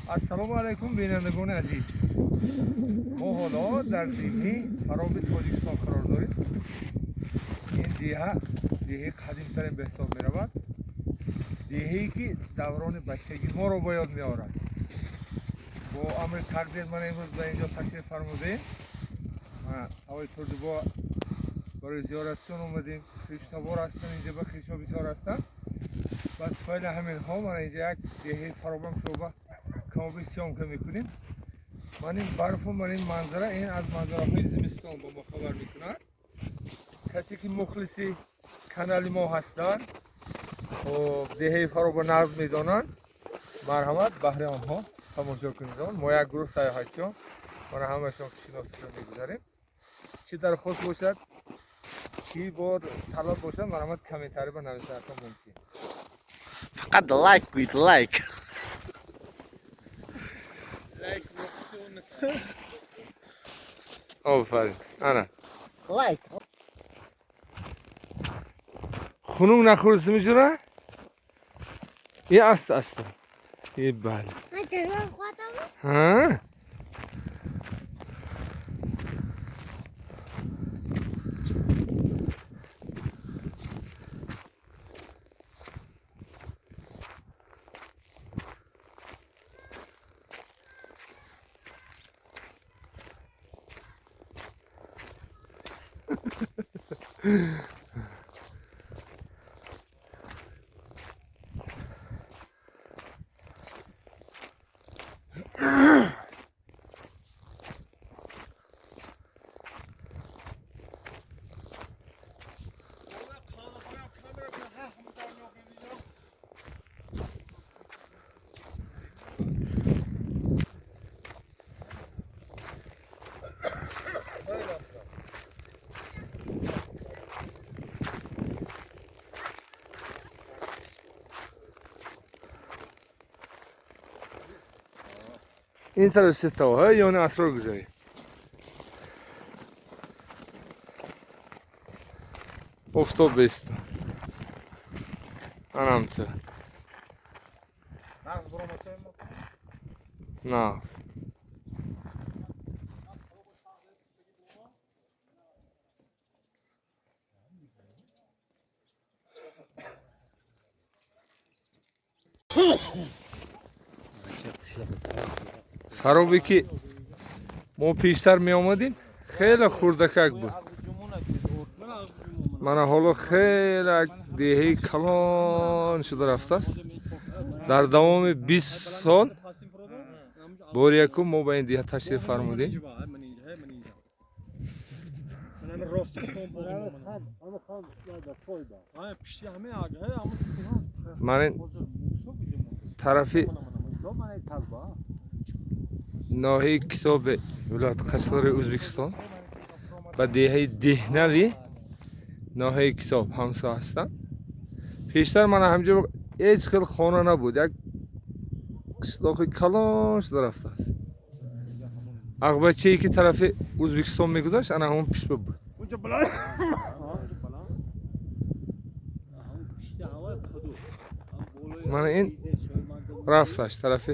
Ассалому алайкум, бинандагони азиз. Мо ҳоло дар деҳаи Фароби Тоҷикистон қарор дорем. Ин деҳа деҳаи қадимтарин ба ҳисоб меравад. Деҳае ки даврони бачагӣ моро ба ёд меорад. Бо амри тақдир ман имрӯз ба инҷо ташриф фармудаем. Ҳавои Турдибо барои зиёратшон омадем. Хештабор ҳастанд инҷа, ба хешо бисёр ҳастанд. Ба туфайли ҳаминҳо ман инҷа як деҳаи Фаробам шоба камоби съёмка мекунем. Ман ин барфу ман ин манзара, ин аз манзараҳои зимистон ба мо хабар мекунад. Касе ки мухлиси канали мо ҳастанд, хоб деҳаи Фароба нағз медонанд, марҳамат баҳри онҳо тамошо кунед. Мо як гурӯҳ сайёҳатчиён мана ҳамашон шиносиро мегузарем. Чӣ дархост бошад, чӣ бор талаб бошад, марҳамат комментарий ба нависатон мумкин. Фақат лайк кунед, лайк. Офарин. Ана. Лайк. Хунук нахӯрдӣ меҷура? Е аста аста. Е бале. Ҳа? Ин тараф сетоҳа ёни асрор гузарем. Офтоб бест. Анамта. Нағз. Фаробе ки мо пештар меомадем, хеле хурдакак буд. Мана ҳоло хеле як деҳаи калон шуда рафтааст. Дар давоми 20 сол бори якум мо ба ин деҳа ташриф фармудем. Ман ин тарафи ноҳияи Китоби вилояти Қашқадарёи Ӯзбекистон ба деҳаи Деҳнави ноҳияи Китоб ҳамсоя ҳастанд. Пештар мана ҳамҷо ҳеҷ хел хона набуд, як қишлоқи калон шуда рафтааст. Ағбачае ки тарафи Ӯзбекистон мегузашт, ана ҳамон пишба буд. Мана ин рафташ тарафи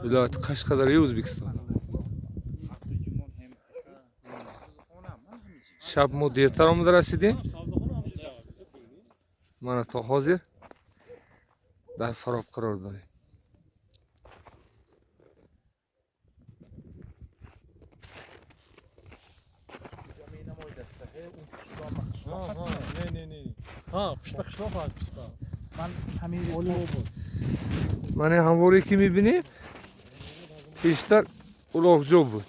вилояти Қашқадарёи Ӯзбекистон. Шаб мо дертар омада расидем. Мана то ҳозир дар Фароб қарор дорем. Ман ин ҳамворе ки мебинем, пештар улоғҷо буд.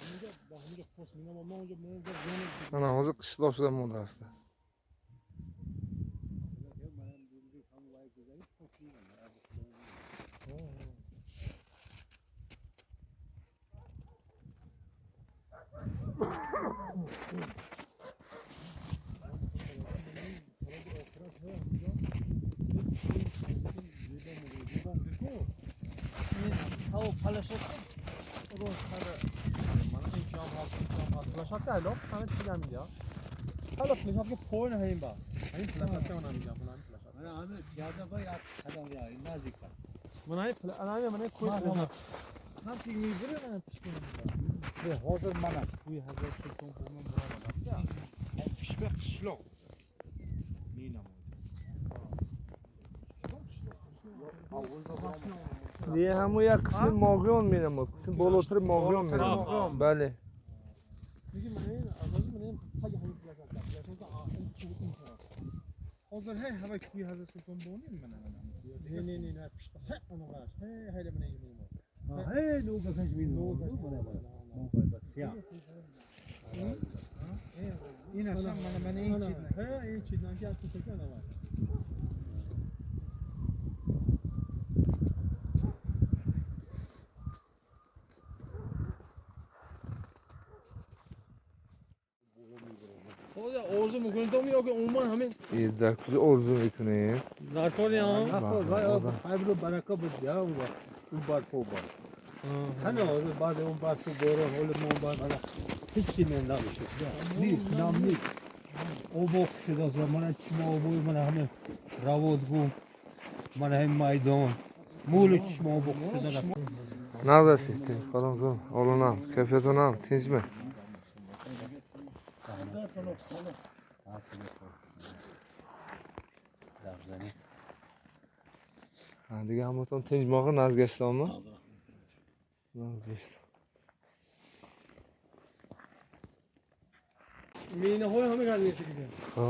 Мана ҳозир қишлоқ шуда монда рафтааст. Mana ko'y. Ham tegmaydi, mana pishgan. Hozir mana kuy Hazrat Sulton bo'mon birodarda. Pishma qishloq. دیگه همون یک قسم ماغیان مینمود، قسم بالاتر ماغیان مینمود. بله. Lekin mana endi hozir mana ham tagi ham Hozir hey hava kuy Hazrat Sulton bo'mon mana mana. Ne ne ne ne pishdi. Ha, ana qarash. Hey, hayla mana yemayman. Hey, nuga kashmir Mana bas ya. Ina ham mana mana eng chetdan. Ha, eng chetdan kelib tursa ana var. Орзу мекунед то ё ки умуман ҳамин дар куҷо орзу мекунем? Дар кори абру барака буд я у барфо бар. Ҳана ҳозир баъди он барфу борон ҳоли мо бар мана ҳеч ки намешуд. Нест, нам нест. Обо шудааст мана чишма обои мана ҳамин раводгу мана ҳамин майдон мулу чишма обо шуда рафт. Нағз ҳастед, худам зур, олунам, кайфиятонам, тинчми? Дига ҳаматон тинч моға нағз гаштонми? Нағз гашт. Минаҳои ҳама кар нест ки. Ҳа.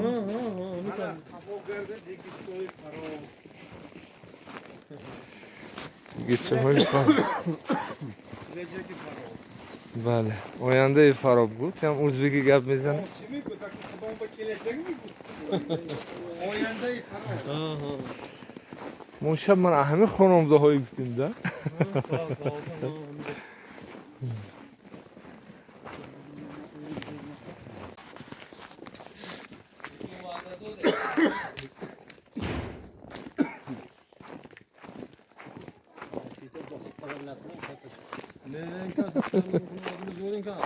Ҳа, ҳа, ҳа, ҳама кар. Қафо гарда дегистои фароб. Дегистои фароб. Келаҷаки фароб. Бале, ояндаи фароб гуфт, ҳам ӯзбеки гап мезанад. Чӣ мегӯяд? Худом ба келаҷак мегӯяд. Ояндаи фароб. Ҳа, ҳа. Мо шаб ман ҳамин хонамдаҳое гуфтем да. Не, кас зӯрин кас.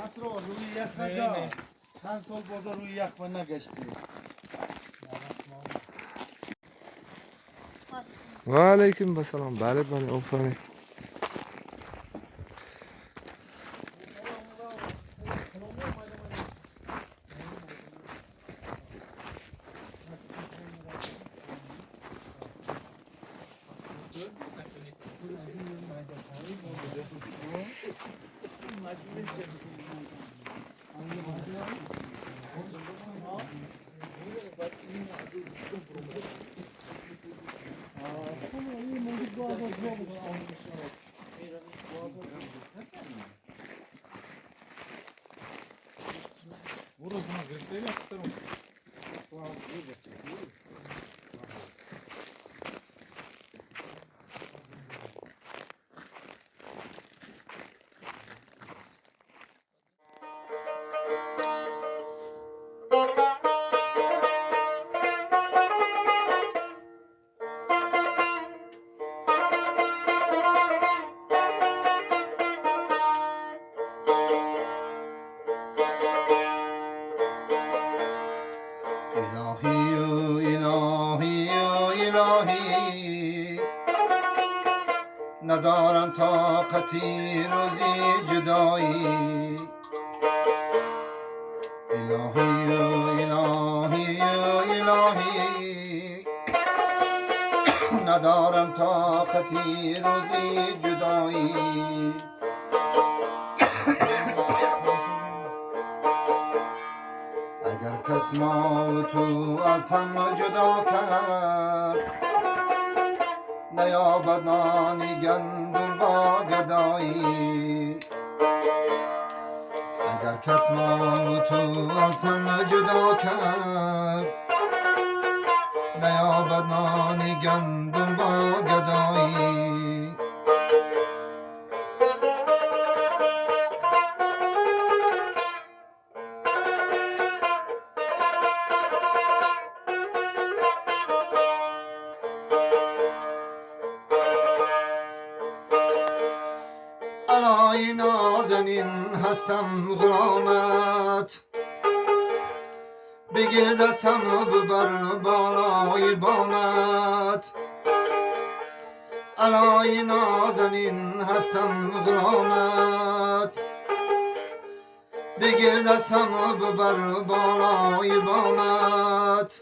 Асро рӯи ях ага. Чанд сол бозор рӯи ях ба нагаштӣ. Ва алайкум ассалом. Бале, бале, офарин. ندارم طاقتی روزی جدایی الهی الهی الهی ندارم طاقتی روزی جدایی اگر کس ما و تو از هم جدا کرد نیابد نانی گندم با گدایی اگر کس ما و تو از هم جدا کرد نیابد نانی گندم با گدایی علای نازنین هست هستم غلامت، بگیر دستم و ببر بالای بامت. علای نازنین هستم غلامت، بگیر دستم و ببر بالای بامت.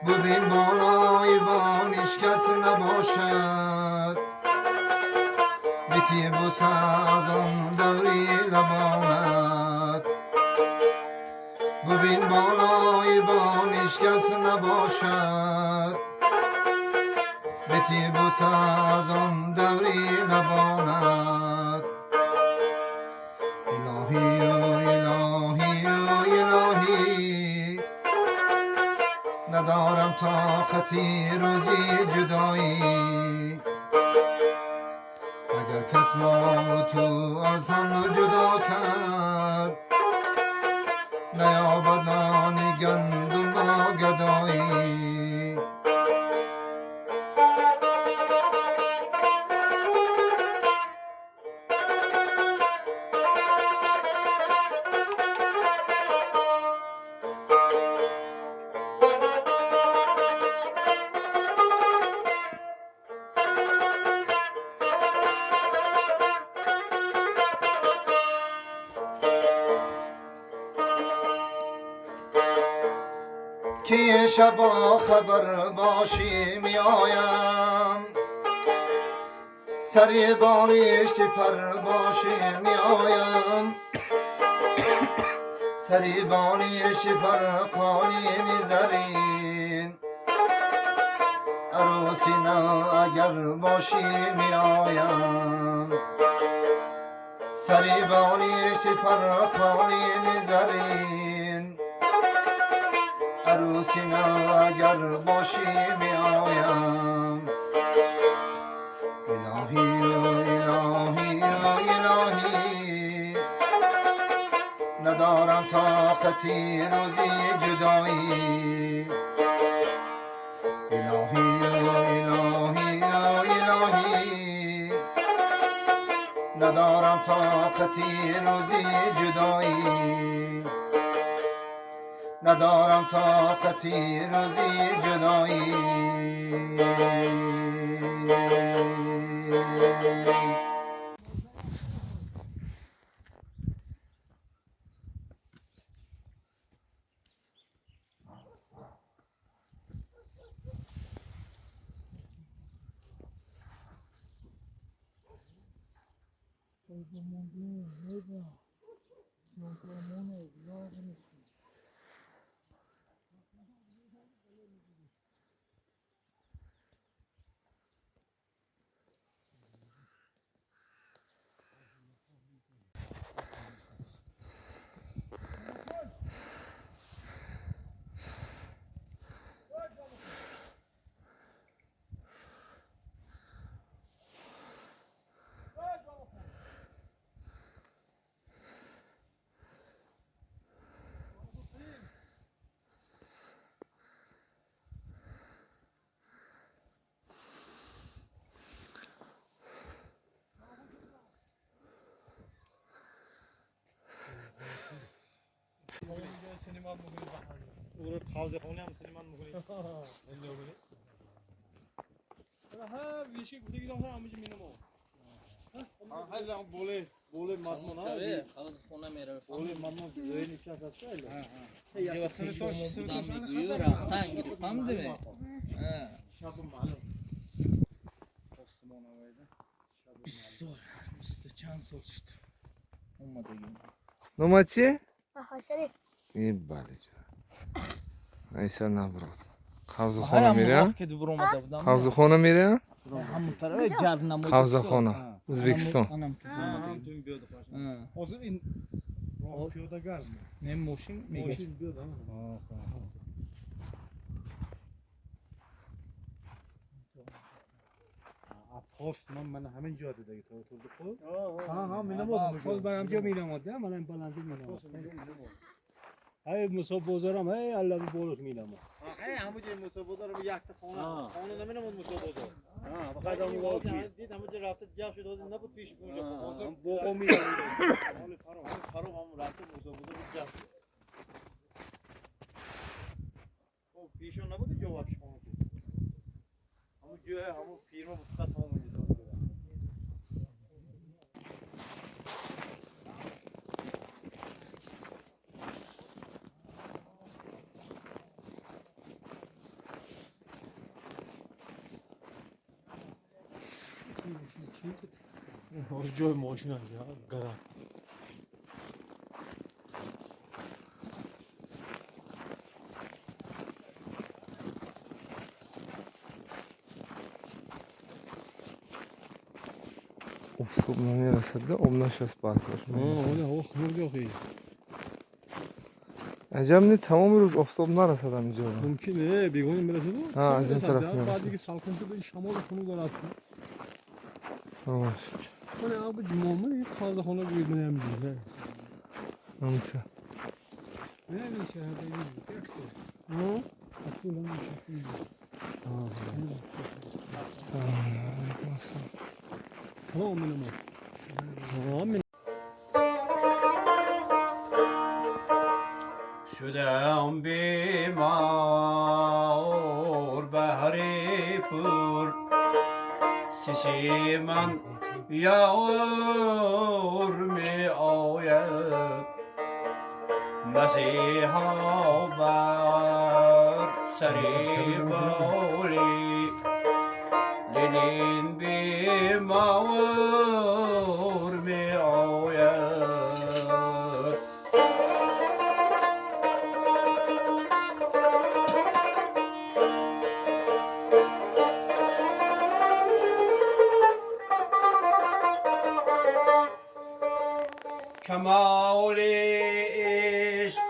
ببین بالای بام هیچ کس نباشد، بیتی بوسه از آن دوری لبانت. ببین بالای بام هیچ کس نباشد، بیتی بوسه از آن دوری لبانت. الهی الهی الهی، ندارم طاقتی روزی جدایی. اگر کس ما تو از هم جدا کرد، نیابد نان گندم با گدایی. که شب با خبر باشی می آیم، سری بالشت پر باشی می آیم. سری بالشت پر قالین زرین، عروسی نه اگر باشی می آیم. سری بالشت پر قالین زرین، عروسی نه اگر باشی می آیم. الهی الهی الهی، ندارم طاقتی روزی جدایی. الهی الهی الهی، ندارم طاقتی روزی جدایی. ندارم طاقتی روزی جدایی. سینما می‌کنی خاوزه خونه هم سینما می‌کنی. ها ویشی گفتگی دارم همونجا مینمو. ها بوله بوله مادمون ها. خاوزه خونه میره. بوله مادمون زوی نشاط است. ها ها. یه وقت شما بودم میگویی رفتن گرفتم دیگه. ها. شب معلوم. 20 сол, 20 چند сол شد. اومدگیم. Номат чи? Шариф. И бале ҷон. Айса наброд. Қавзухона мерам? Қавзухона мерам? Қавзахона. Ӯзбекистон. Ҳозир ин роҳ пиёдагард. Не мошин мегашт. Мошин биёд. Пост ман ҳамин ҷо дидаги то турди худ. Ҳа, ҳа, менамод. Боз бар ҳамҷо менамод, да? Мана ин баландӣ менамод. ҳай Мусо бозорам, ҳай аллави болош минамо. Ҳай ҳамуҷа Мусо бозор якта хона. Хона наминамуд Мусо бозор. Фақат ҳамун воқи. Дид ҳамуҷа рафта ҷав шуд, ҳозир набуд пеш унҷа бозор. Боғо минамуд. Ҳоли фаро, фаро ҳам рафта Мусо бозор ҷав шуд. Хоб пешон набуд ҷо вообще хона. Ҳамун ҷо ҳамун фирма буд фақат ҳамун. Ҷои мошина гара. Офтоб намерасад, об нашаст барфаш. Аҷаб не, тамоми рӯз офтоб нарасад ҳаминҷо. Мумкин э бегони мерасад. Аз ин тараф мерасад. Баъд дига салқин шуда шамоли хунук дорад. Рост. Ман об ҷумома тозахона гӯед менамҷи. Ҳамта. شدم بیمار بهری پور سیسی من یار می آید مسیحا بر سری بالی لنین بیمار می آید. کمال عشق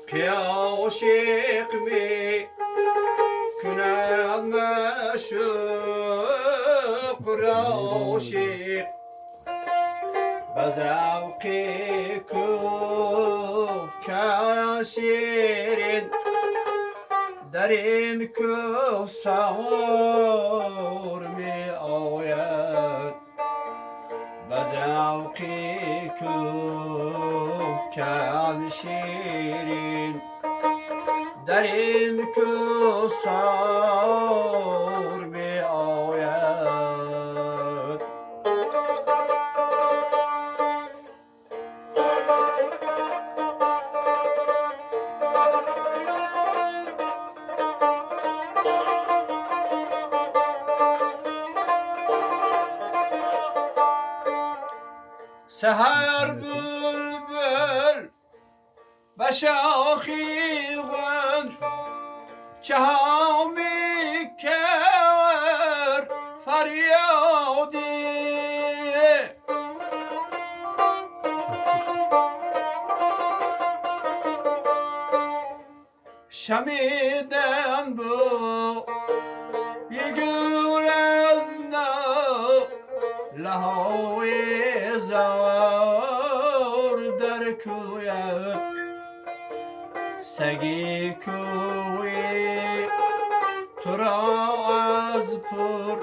که عاشق می کند معشوق را عاشق به ذوق کوه شیرین در این کوه سوار می آید به ذوق کوه شیرین در این کوه سوار می آید. سحر بلبل به شاخی غنج چه می کرد فریادی شمیدن بو یه گل از لهای زار در کویت سگی کوی تو را از پر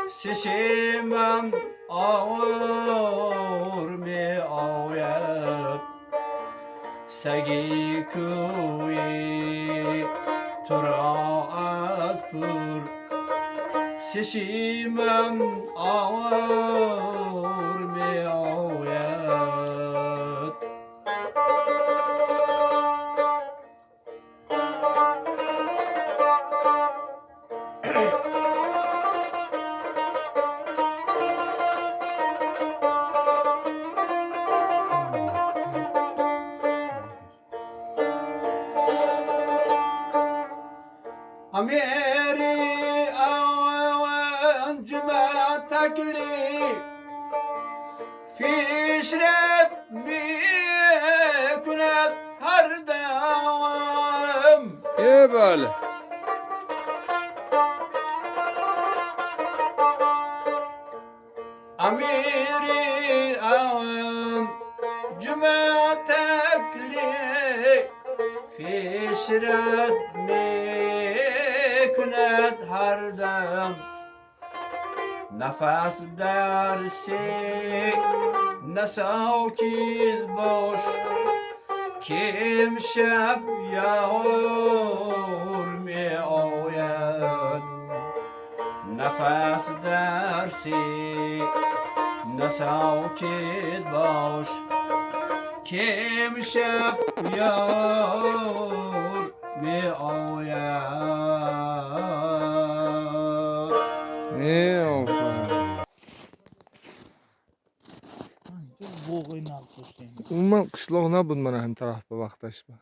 سشیمم آور می آید سگی کوی تو را از پر سشیمم آور می آید. امیری انجمن تکلیف فیشرت میکند هر دم. ای بله. امیری انجمن تکلیف پیشرت میکند هر دم نفس در نساکیز باش که امشب یار می آید نفس در نساکیز باش که امشب یار می آید. Умуман қишлоқ набуд, мана ҳам тараф ба вақташ ба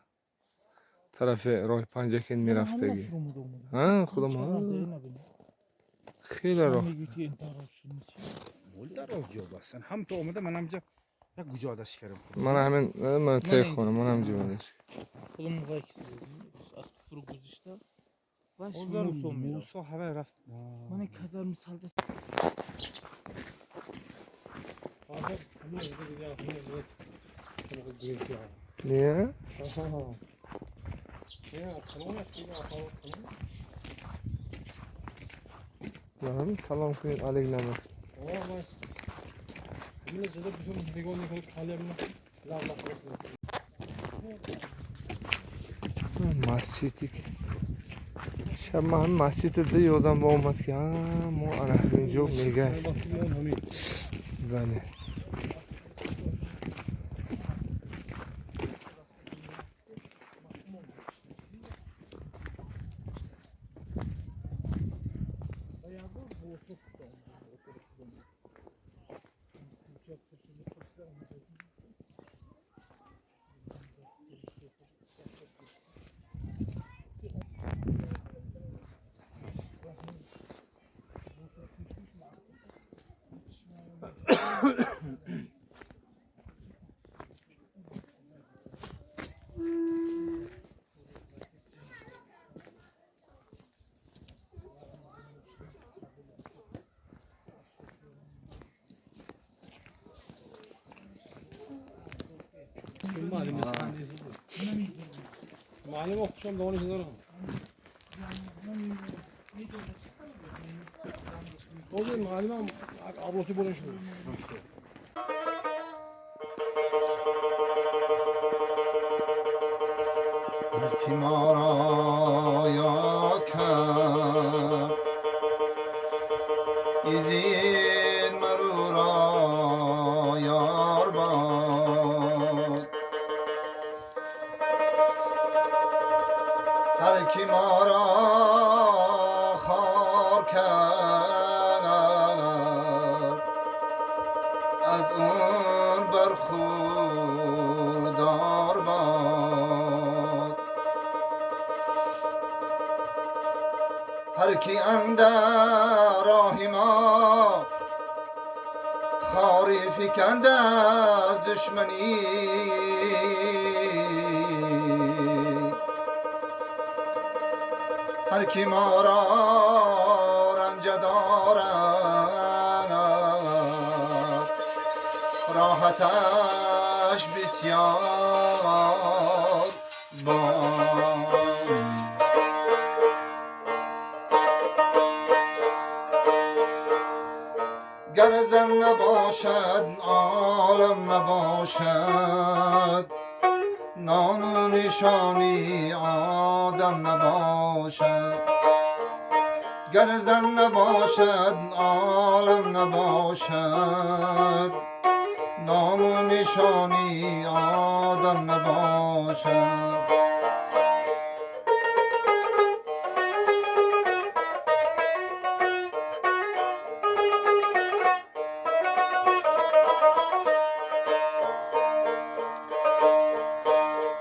тарафи роҳи Панҷакент мерафтагӣ. Худам хеле роҳ. Ҳам то омада манам ҷа як гуҷодаш кардам. Мана ҳамин мана таи хона ман ҳам ҷиводаш. Худам аз фуру гузишта Мусо Мусо ҳава рафт. Мана казар мисалда. Не? Салом кунед алиглама. Масҷиди шаб ман масҷиди ёдам ба омад ки мо ана ҳаминҷо мегашт. Бале. معلم خوشم دانش دارم. باز معلمم ابروسی بلند شد. کی ما را یا کرد ایزین مرو را یار باد هر کی ما را خوار کرد از اون برخوردار باد هر کی اندر راه ما خاری فکند از دشمنی هر کی ما را رنج دارد راحتش بسیار باد. گر زن نباشد عالم نباشد نام و نشانی آدم نباشد گر زن نباشد عالم نباشد نام و نشانی آدم نباشد.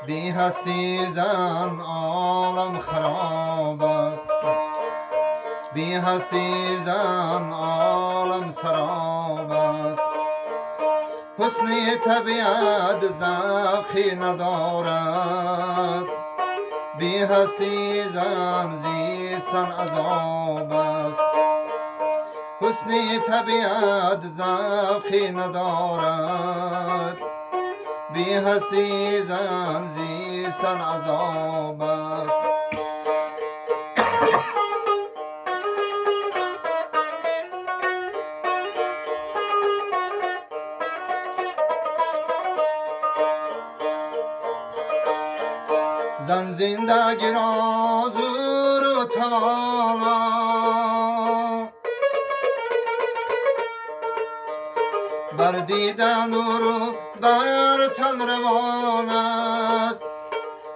بی هستی زن عالم خراب است بی هستی زن عالم سراب است حسن طبیعت ذوقی ندارد بی هستی زن زیستن عذاب است حسن طبیعت ذوقی ندارد بی هستی زن زیستن عذاب است. زن زندگی را زور و توانا، بر دیده نور و بر تن روان است.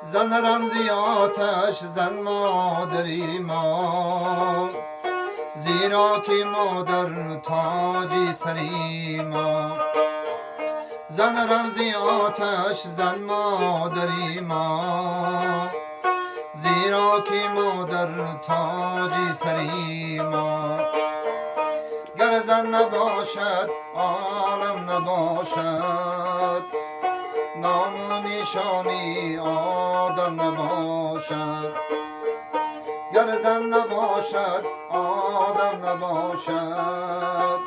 زن رمزی آتش، زن مادری ما، زیرا که مادر تاجی سری ما. زن رمزی آتش، زن مادری ما، زیرا که مادر تاجی سری ما. گر زن نباشد عالم نباشد، نام و نشانی آدم نباشد. گر زن نباشد آدم نباشد،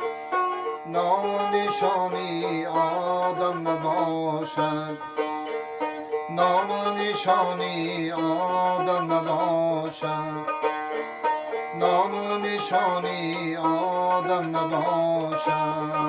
نام و نشانی آدم نباشد. نام و نشانی آدم نباشد، نام و نشانی آدم نباشد.